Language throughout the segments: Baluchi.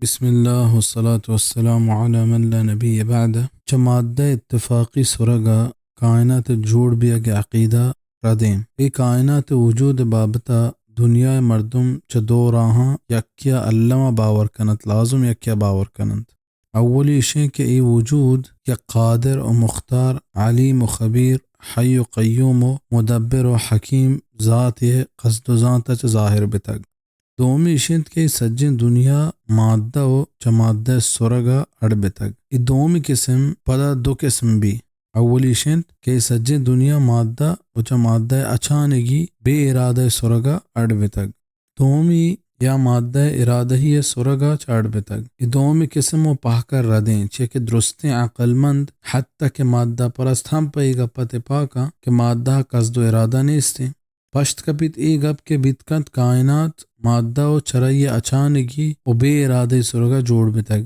بسم اللہ والصلاة والسلام علی من لا نبی بعدہ۔ چہ مادہ اتفاقی سرگ ءَ کائنات ءِ جوڑ بیگ ءِ عقیدہ ردیں۔ اے کائنات ءِ وجود ءِ بابت ءَ دنیا ءِ مردم چہ دو راہاں یکے ءَ الم ءَ باور کن انت، لازم یکے ءَ باور کن انت۔ اولی ایشیں کہ اے وجود یک قادر و مختار، علیم و خبیر، حی و قیوم و مدبر و حکیم ذاتے ءِ قصد و زانت ءَ چہ ظاہر بتگ۔ دومی ایش انت کہ اے سجیں دنیا مادہ و چہ مادہ ءِ سرگ ءَ اڈ بتگ۔ اے دومی قسم پدا دو قسم بی۔ اولی ایش انت کہ اے سجیں دنیا مادہ و چہ مادہ ءِ اچانگی بے ارادہ ءِ سرگ ءَ اڈ بتگ۔ دومی یا مادہ ءِ ارادہی ءِ سرگ ءَ چہ اڈ بتگ۔ اے دومی قسم و پہک ءَ ردیں، چیا کہ درستیں عقلمند حتی کہ مادہ پرست ہم پہ اے گپ ءَ تپاک انت کہ مادہ ءَ قصد و ارادہ نیستیں۔ پشت کپیت اے گپ کہ بیت کنت کائنات مادہ و چرئی ءِ اچانگی و بے ارادہ ءِ سرگ ءَ جوڑ بتگ۔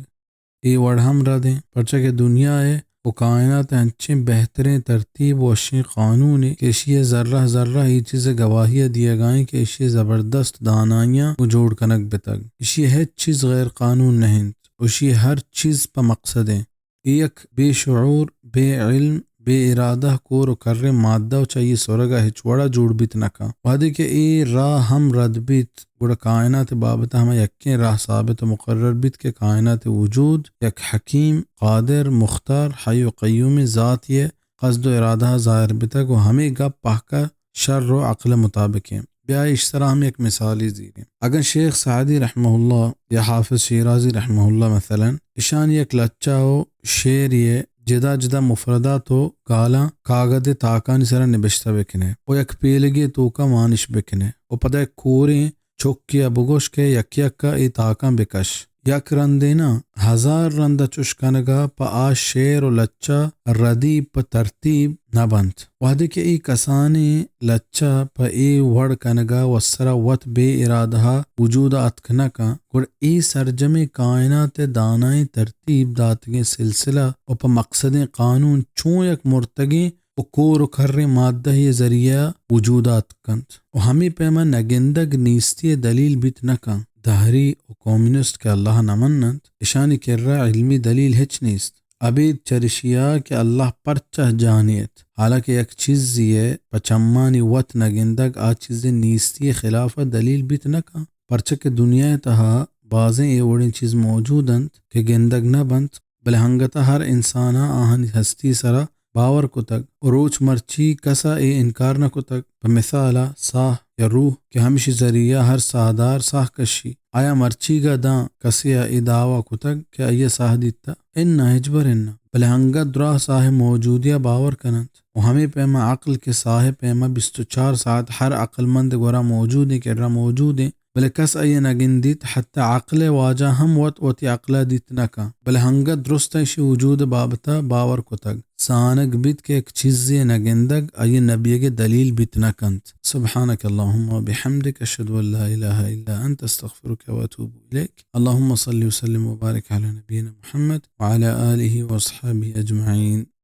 اے وڑ ہم ردیں، پرچا کہ دنیا ءِ و کائنات ءِ انچیں بہتریں ترتیب و وشیں قانونے کہ اشی ءِ ذرہ ذرہ اے چیز ءِ گواہی ءَ دیگ ءَ انت کہ اشی ءِ زبردست دانائیاں گوں جوڑ کنگ بتگ۔ اشی ءِ ہچ چیز غیر قانون نہ انت و اشی ءِ ہر چیز پہ مقصدیں۔ اے یک بے شعور، بے علم، بے ارادہ کور و کریں مادہ و چہ آئی ءِ سرگ ءَ ہچ وڑ ءَ جوڑ بیت نہ کن۔ وہدے کہ اے راہ ہم رد بیت، گڑا کائنات ءِ بابت ءَ ہما یکیں راہ ثابت و مقرر بیت کہ کائنات ءِ وجود یک حکیم، قادر، مختار، حی و قیومیں ذاتے ءِ قصد و ارادہ ءَ ظاہر بتگ و ہمے گپ پہک ءَ شر و عقل ءِ مطابقیں۔ بیا ایش سرا ہم یک مثالے زیریں۔ اگاں شیخ سعدی رحمہ اللہ یا حافظ شیرازی رحمہ اللہ مثلاً اشانی یک لچہ و شعرے ءِ جدا جدا مفردات و گالاں کاگد ءِ تاکانی سرا نبشتہ بکنئے و یک پیلگے ءِ توکا مانش بکنئے و پدا یک کوریں چکے ءَ بگوش کہ یک یک ءَ اے تاکاں بکش۔ یک رندے نہ، ہزار رند ءَ چش کنگ ءَ پہ آ شعر و لچہ ردی پہ ترتیب نہ بنت۔ وہدے کہ اے کسانیں لچہ پہ اے وڑ کنگ ءَ وسرا وت بے ارادہ ءَ وجود ءَ اتک نہ کن، گڑا اے سرجمیں کائنات ءِ دانائیں ترتیب داتگیں سلسلہ و پہ مقصدیں قانون چون یک مرتگیں و کور و کریں مادہ ءِ ذریعہ ءَ وجود ءَ اتک کنت و ہمے پیم ءَ نگندگ نیستی ءِ دلیل بیت نہ کنت۔ دہری و کمیونسٹ کہ اللہ ءَ نہ من انت، اشانی کرا علمی دلیل ہچ نیست۔ ابید چرشی ءَ کہ اللہ پرچہ جانی ات، حالانکہ یک چیزے ءِ پہ چمانی وت نگندگ آ چیز ءِ نیستی ءِ خلاف ءَ دلیل بیت نہ کنت، پرچا کہ دنیا ءِ تہا بازیں اے وڑیں چیز موجود انت کہ گندگ نہ بنت، بلے انگت ءَ ہر انسان ءَ آہانی ہستی ءِ سرا باور کتگ و روچ مرچی کس ءَ اے انکار نہ کتگ۔ پہ مثال ءَ ساہ یا روح کہ ہمشی ذریعہ ءَ ہر ساہدار ساہ کشی، آیا مرچیگ ءَ داں کسے ءَ اے دعویٰ کتگ کہ آئی ءَ ساہ دیتہ؟ اناں، ہچبر اناں۔ بلے انگت دراہ ساہ ءِ موجودی ءَ باور کن انت و ہمے پیم ءَ عقل کہ ساہ ءِ پیم ءَ بیست و چار ساعت ہر عقلمند ءِ گورا موجودیں، کرا موجودیں، بلے کس آئی ءَ نہ گندیت، حتی عقل ءِ واجہ ہم وت وتی عقل ءَ دیت نہ کنت، بلے انگت درست ءَ ایشی ءِ وجود ءِ بابت ءَ باور کتگ۔ زانگ بیت کہ یک چیزے ءِ نہ گندگ آئی ءِ نہ بیگ ءِ دلیل بیت نہ کنت۔ سبحانك اللهم وبحمدك، أشهد أن لا إله إلا أنت، أستغفرك وأتوب إليك۔ اللهم صل وسلم وبارك على نبينا محمد وعلى آله وأصحابه أجمعين۔